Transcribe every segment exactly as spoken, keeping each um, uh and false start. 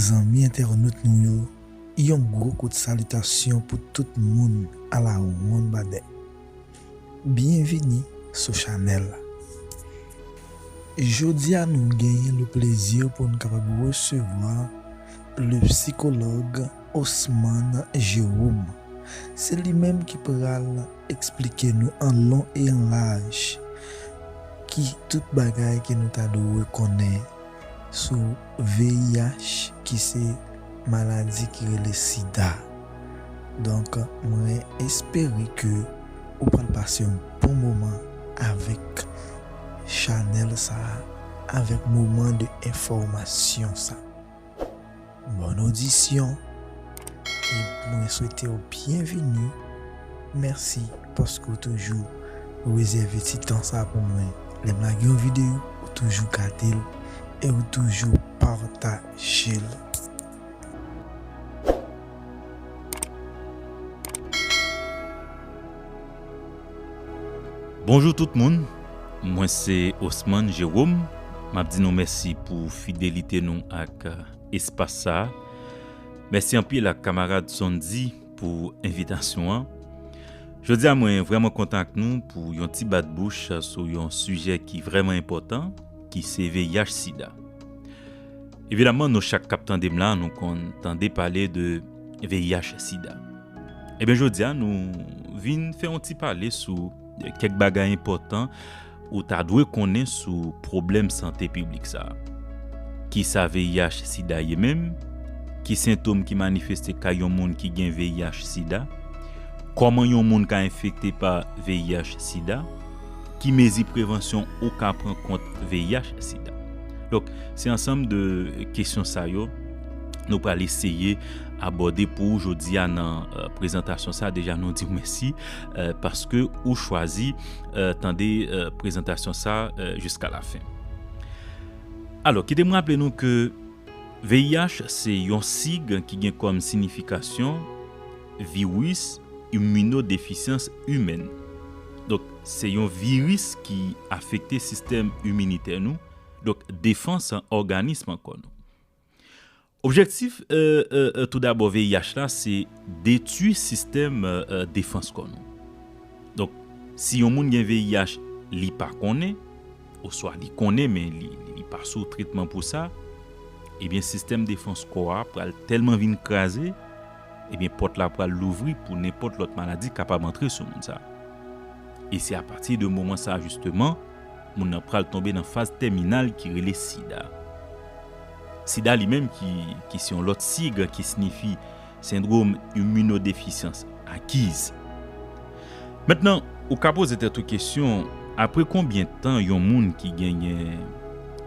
Zanmi entènot nou yo, yon gwo kout salitasyon pou tout moun alawonnbadè. Byenvini sou chanèl la. Jodi a nou genyen le plezi pou n kapab resevwa le psikològ Osman Jérôme. Se li menm ki pral eksplike nou an lon e an laj ki tout bagay ke nou ta dwe konnen sou V I H, ki se maladi ki rele sida. Donk, mwen espere ke ou pral pase yon bon moman avèk chanèl sa a, avèk moman de enfòmasyon sa. Bòn odisyon, e mwen swete w byenveni. Mèsi paske w toujou rezève ti tan sa pou mwen. Lè m lage yon videyo, ou toujou gade l e ou toujou pataje l. Bonjou tout moun, mwen se Osman Jérôme. M ap di nou mèsi pou fidelite nou ak, eh, espas sa a. Mèsi anpil ak kamarad Sondy pou envitasyon an. Jodi a, mwen vrèman kontan ak nou pou yon ti bat bouch sou yon sijè ki vrèman enpòtan, ki se V I H sida. Evidamman, nou chak k ap tande m la, nou konn tande pale de V I H sida. Ebyen, jodi a, nou vin fè yon ti pale sou kèk bagay enpòtan ou ta dwe konnen sou pwoblèm sante piblik sa a. Kisa V I H sida ye menm? Ki sentòm ki manifeste kay yon moun ki gen V I H sida? Kòman yon moun ka enfekte pa V I H sida? Ki mezi prevansyon ou ka pran kont V I H sida? Donk, se ansanm de kesyon sa yo nou pral eseye abòde pou ou jodi a nan, eh, prezantasyon sa. Deja, nou di w mèsi, eh, paske ou chwazi, eh, tande, eh, prezantasyon sa, eh, jiska lafen. Alò, kite m raple nou ke V I H se yon sig ki gen kòm siyifikasyon viris iminodefisyans imèn. Donk, se yon viris ki afekte sistèm iminitè nou, donk defans òganis kò nou. Objektif, eh, eh, eh, toudabò V I H la, se detwi sistèm, eh, eh, defans kò nou. Donk, si yon moun gen V I H, li pa konnen, oswa li konnen, men li, li pa sou tretman pou sa, ebyen, sistèm defans kò a pral tèlman vin kraze, ebyen, pòt la pral louvri pou nenpòt lòt maladi kapab antre sou moun sa. E se apati de moman sa, jisteman, moun nan pral tonbe nan faz tèminal ki rele sida. Sida li menm ki, ki se yon lòt sig ki siyifi sendwòm iminodefisyans akiz. Mentnan, ou ka poze tèt ou kesyon, apre konbyen tan yon moun ki genyen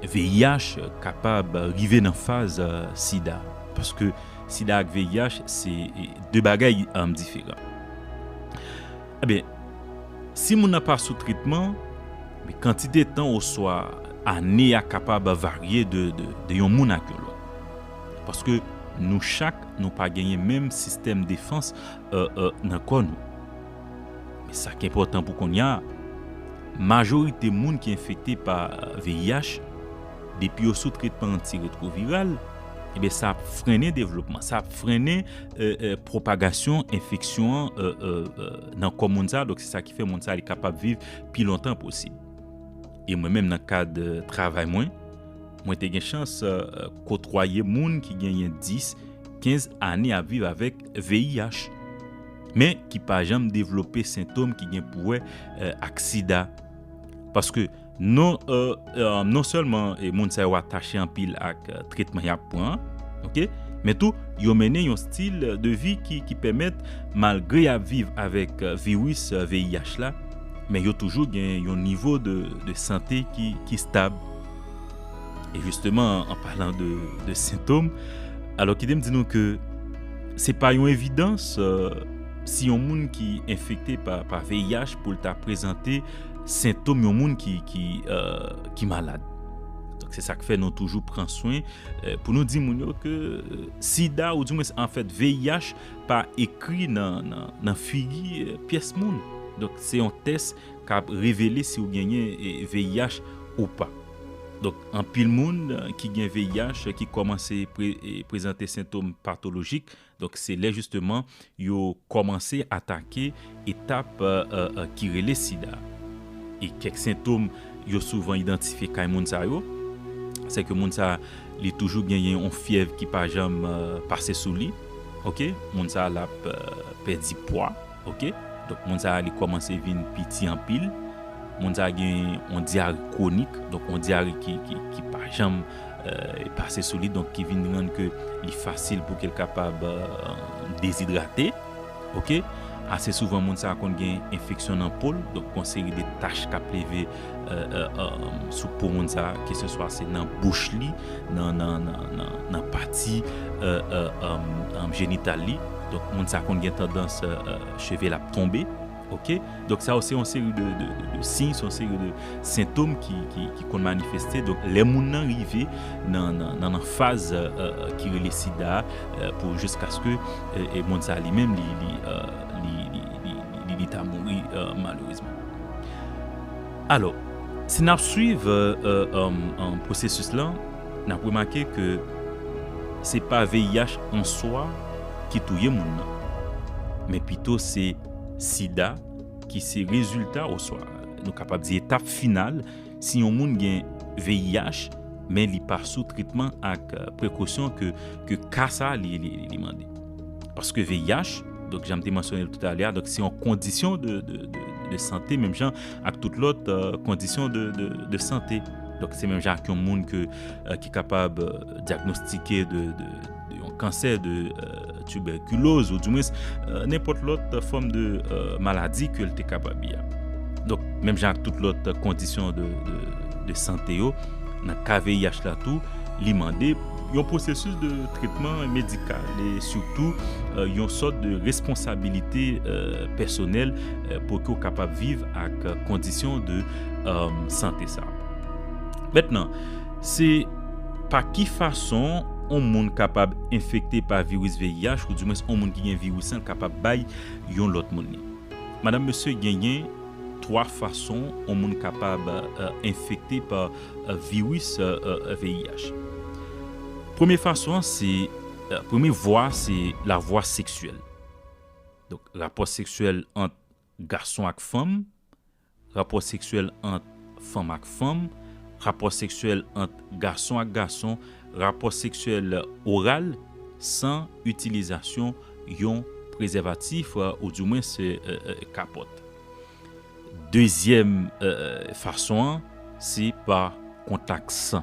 V I H kapab rive nan faz, eh, sida? Paske sida ak V I H se, eh, de bagay, eh, diferan. Ebyen, si moun nan pa sou tretman, men kantite tan oswa ane a kapab varye de, de, de yon moun ak yon lòt. Paske nou chak, nou pa genyen menm sistèm defans, eh, eh, nan kò nou. Men sa k enpòtan pou kounye a, majorite moun ki enfekte pa V I H, depi yo sou tretman antiretwoviral, ebyen, sa ap frennen devlopman, sa ap frennen, eh, eh, pwopagasyon enfeksyon an, eh, eh, eh, nan kò moun sa. Donk, se sa ki fè moun sa li kapab viv pi lontan posib. E mwen menm, nan kad, eh, travay mwen, mwen te gen chans, eh, kotwaye moun ki genyen dis, kenz ane ap viv avèk V I H, men ki pa janm devlope sentòm ki gen pou wè, eh, ak sida. Paske non, eh, eh, non sèlman, eh, moun sa yo atache anpil ak, eh, tretman y ap pran an, oke, men tou, yo mennen yon stil de vi ki, ki pèmèt, malgre y ap viv avèk, eh, viris, eh, V I H la, men yo toujou gen yon nivo de, de sante ki, ki stab. E jisteman, an palan de, de sentòm, alò, kite m di nou ke se pa yon evidans, eh, si yon moun ki enfekte pa, pa V I H pou l ta prezante sentòm yon moun ki, ki, eh, ki malad. Donk, se sa k fè nou toujou pran swen, eh, pou nou di moun yo ke, eh, sida, oudimwens, anfèt, V I H pa ekri nan, nan, nan figi, eh, pyès moun. Donk, se yon tès k ap revele si w genyen, eh, V I H ou pa. Donk, anpil moun ki gen V I H ki kòmanse pre, prezante sentòm patolojik, donk se lè jisteman yo kòmanse atake etap ki rele sida. E kèk sentòm yo souvan idantifye kay moun sa yo, se ke moun sa li toujou genyen yon fyèv ki pa janm pase sou li. Oke, moun sa l ap pèdi pwa. Oke, donk moun sa li kòmanse vin piti anpil. Moun sa gen yon dyare kwonik, donk yon dyare ki, ki, ki pa janm pase sou li, donk ki vin rann ke li fasil pou ke l kapab dezidrate. Oke, ase souvan moun sa konn gen enfeksyon nan po l, donk yon seri de tach k ap leve sou po moun sa, ke se swa se nan bouch li, nan, nan, nan, nan, nan pati jenital li. Donk moun sa konn gen tandans cheve l ap tonbe. Oke, donk sa yo se yon seri de, de, de, de siy, se yon seri de sentòm ki, ki, ki konn manifeste. Donk lè moun nan rive nan, nan, nan, nan faz ki rele sida, pou jiskaske moun sa li menm li, li, li, li, li, li, li ta mouri malerezman. Alò, si n ap swiv pwosesis lan, n ap remake ke se pa V I H an swa ki touye moun nan, men pito se sida ki se rezilta oswa nou kapab di etap final si yon moun gen V I H men li pa sou tretman ak prekosyon ke, ke ka sa li, li, li mande. Paske V I H, donk jan m te mansyone l toutalè a, donk se yon kondisyon de, de, de, de sante, menm jan ak tout lòt kondisyon de, de, de sante. Donk se menm jan ak yon moun ke, ki kapab dyagnostike de, de, de yon kansè, de tibèkiloz, ou dimwens nenpòt lòt fòm de maladi ke l te kapab ye a. Donk menm jan ak tout lòt kondisyon de, de, de sante yo, nan ka V I H la tou, li mande yon pwosesis de tretman medikal e sitou yon sòt de responsabilite pèsonèl pou ke w kapab viv ak kondisyon de sante sa. Mentnan, se pa ki fason yon moun kapab enfekte pa viris V I H, ou dimwens yon moun ki gen viris lan kapab bay yon lòt moun li. Madanm, mesye, genyen twa fason yon moun kapab enfekte pa viris V I H. Premye fason an se, premye vwa se lavwa seksyèl. Donk rapò seksyèl ant gason ak fanm, rapò seksyèl ant fanm ak fanm, rapò seksyèl ant gason ak gason, rapò seksyèl oral san itilizasyon yon prezèvatif oudimwens kapòt. Dezyèm fason an se pa kontak san.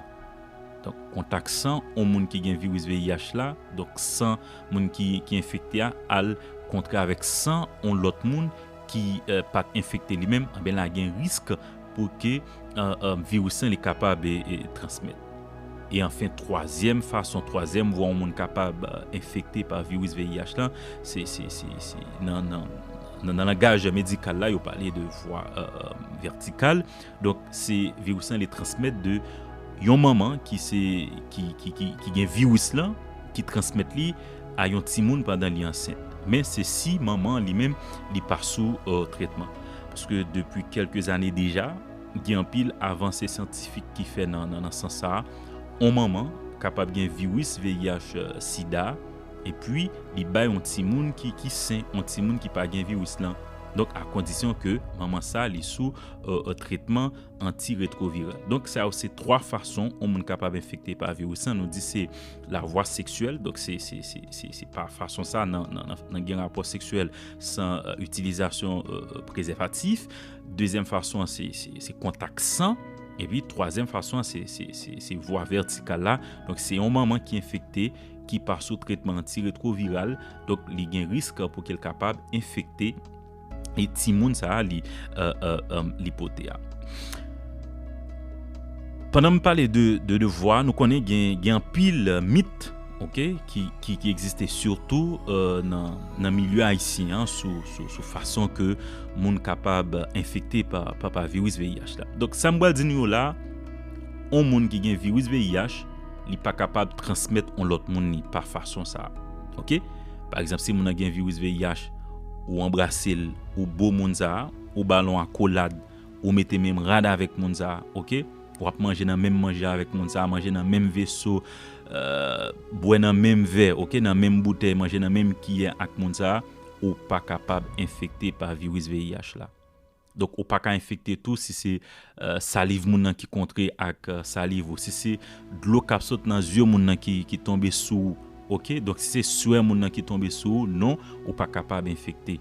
Donk kontak san yon moun ki gen viris V I H la, donk san moun ki, ki enfekte a al kontre avèk san yon lòt moun ki pa t enfekte li menm, anben la gen risk pou ke viris lan li kapab transmèt. E anfen, twazyèm fason, twazyèm vwa yon moun kapab enfekte pa viris V I H lan, se, se, se, se nan, nan, nan, nan langaj medikal la, yo pale de vwa vètikal. Donk se viris lan li transmèt de yon manman ki se, ki, ki, ki, ki gen viris lan, ki transmèt li a yon timoun pandan li ansent. Men se si manman an li menm li pa sou tretman. Paske depi kèlke zane deja, gen anpil avanse syantifik ki fè nan, nan, nan sans sa a. Yon manman kapab gen viris V I H sida, epi li bay yon timoun ki, ki sen, yon timoun ki pa gen viris lan. Donk a kondisyon ke manman sa li sou tretman antiretwoviral. Donk sa yo se twa fason yon moun kapab enfekte pa viris lan. Nou di se lavwa seksyèl, donk se, se, se, se, se pa fason sa nan, nan, nan, nan gen rapò seksyèl san itilizasyon prezèvatif. Dezyèm fason an se, se, se kontak san. Epi twazyèm fason an se, se, se, se vwa vètikal la. Donk se yon manman ki enfekte, ki pa sou tretman antiretwoviral, donk li gen risk pou ke l kapab enfekte e timoun sa a li, li pote a. Pandan m pale de, de, de vwa, nou konnen gen, gen anpil mit, oke, ki, ki, ki egziste sitou nan, nan milye ayisyen an sou, sou, sou fason ke moun kapab enfekte pa, pa, pa viris V I H la. Donk sa m pral di nou yo la, yon moun ki gen viris V I H, li pa kapab transmèt yon lòt moun li pa fason sa a. Oke? Pa egzanp, si moun nan gen viris V I H, ou anbrase l, ou bo moun sa a, ou ba l yon akolad, ou mete menm rad avèk moun sa a, oke? w ap manje nan menm manje avèk moun sa a, manje nan menm veso, euh, bwè nan menm vè, oke, nan menm boutèy, manje nan menm kiyè ak moun sa a, ou pa kapab enfekte pa viris V I H la. Donk, ou pa ka enfekte tou si se, euh, saliv moun nan ki kontre ak, euh, saliv ou. Si se dlo k ap sot nan zye moun nan ki, ki tonbe sou ou, oke? Donk, si se swè moun nan ki tonbe sou ou, non, ou pa kapab enfekte.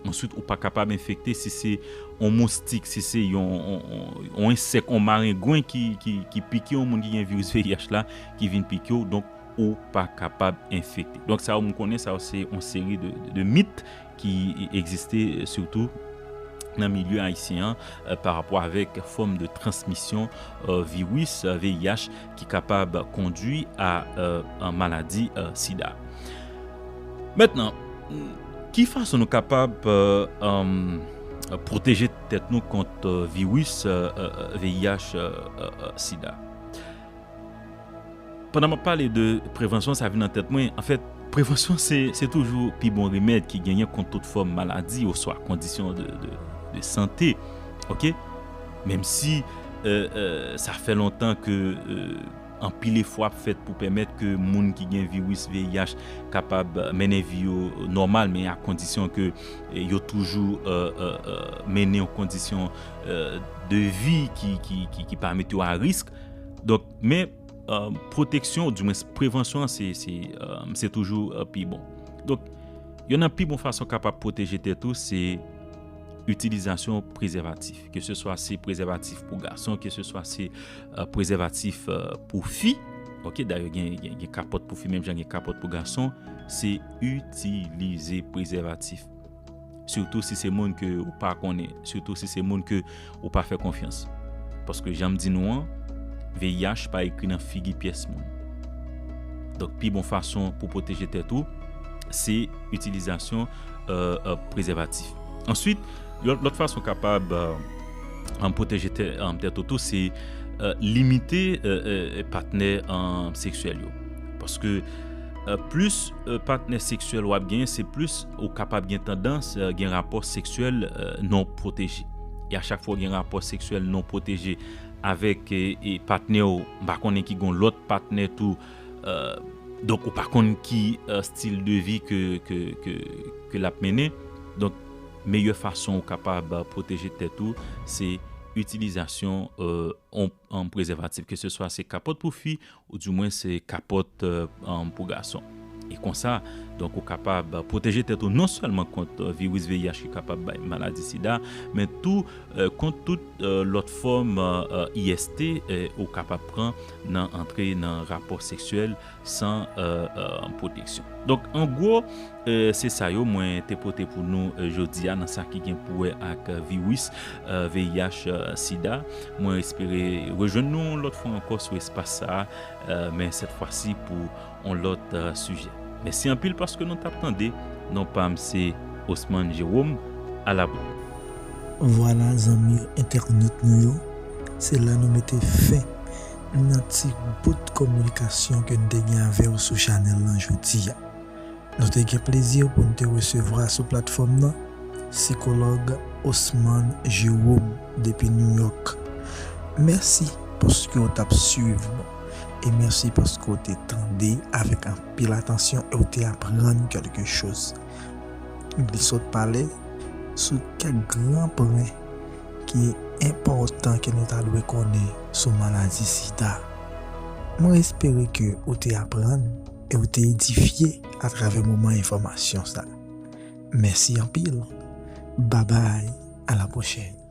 Answit, ou pa kapab enfekte si se yon moustik, si se yon, yon, yon, yon ensèk, yon marengwen ki, ki, ki pike yon moun ki gen viris V I H la, ki vin pike w. Donk, ou pa kapab enfekte. Donk, sa yo, m konnen, sa yo, se yon seri de, de, de mit ki egziste, euh, sitou nan milye ayisyen an, euh, pa rapò avèk fòm de transmisyon, euh, viris, euh, V I H ki kapab kondwi a, euh, an maladi, euh, sida. Mentnan, ki fason nou kapab, euh, euh, pwoteje tèt nou kont, euh, viris, euh, euh, V I H, euh, euh, euh, sida? Pandan m ap pale de prevansyon, sa vin nan tèt mwen. Anfèt, prevansyon se, se toujou pi bon remèd ki genyen kont tout fòm maladi oswa kondisyon de, de, de sante. Oke? Menm si, euh, euh, sa fè lontan ke, euh, anpil efò ap fèt pou pèmèt ke moun ki gen viris V I H kapab mennen vi yo nòmal, men a kondisyon ke, eh, yo toujou, euh, euh, euh, mennen yon kondisyon, euh, de vi ki, ki, ki, ki pa mete yo a risk. Donk, men, euh, pwoteksyon, oudimwens prevansyon an, se, se, euh, se toujou, euh, pi bon. Donk, yonn nan pi bon fason kapab pwoteje tèt ou, se itilizasyon prezèvatif. Ke se swa se prezèvatif pou gason, ke se swa se, euh, prezèvatif, euh, pou fi. Oke, dayè, gen, gen, gen kapòt pou fi, menm jan gen kapòt pou gason. Se itilize prezèvatif. Sitou si se moun ke ou pa konnen, sitou si se moun ke ou pa fè konfyans. Paske jan m di nou an, V I H pa ekri nan figi pyès moun. Donk, pi bon fason pou pwoteje tèt ou, se itilizasyon, euh, euh, prezèvatif. Answit, lòt, lòt fason kapab, euh, an pwoteje tè-, an tèt ou tou, se, euh, limite, euh, euh, patnè, euh, seksyèl yo. Paske, euh, plis, euh, patnè seksyèl w ap genyen, se plis ou kapab gen tandans, euh, gen rapò seksyèl, euh, non pwoteje. E a chak fwa w gen rapò seksyèl non pwoteje avèk, e, e patnè w, m pa konnen ki gon lòt patnè tou, euh, donk ou pa konn ki, euh, stil de vi ke, ke, ke, ke l ap mennen. Donk, meyè fason ou kapab, euh, pwoteje tèt ou, se itilizasyon, euh, on, on prezèvatif, ke se swa se kapòt pou fi, oudimwens se kapòt, euh, euh, pou gason. E konsa, donk, ou kapab pwoteje tèt ou non sèlman kont, euh, viris V I H ki kapab bay maladi sida, men tou, euh, kont tout, euh, lòt fòm, euh, euh, I S T, euh, ou kapab pran nan antre nan rapò seksyèl san, euh, euh, pwoteksyon. Donk, an gwo, euh, se sa yo mwen te pote pou nou, euh, jodi a nan sa ki gen pou wè ak, euh, viris, euh, V I H, euh, sida. Mwen espere rejwenn nou yon lòt fwa ankò sou espas sa a, euh, men sèt fwa si pou yon lòt, euh, sijè. Mèsi anpil paske nou t ap tande. Non pa m se Osman Jerome. A la pwochèn. Vwala, zanmi entènot nou yo, se la nou mete fen nan ti bout kominikasyon ke n te gen avè w sou chanèl lan jodi a. Nou te gen plezi pou n te resevwa sou platfòm nan sikològ Osman Jerome depi New York. Mèsi paske w t ap swiv nou e mèsi paske w te tande avèk anpil atansyon e w te aprann kèlke choz. Li sot pale sou kèk gran pwen ki enpòtan ke nou ta dwe konnen sou maladi sida. Mwen espere ke ou te aprann e ou te edifye atravè moman enfòmasyon sa. Mèsi anpil. Babay, a la pwochèn.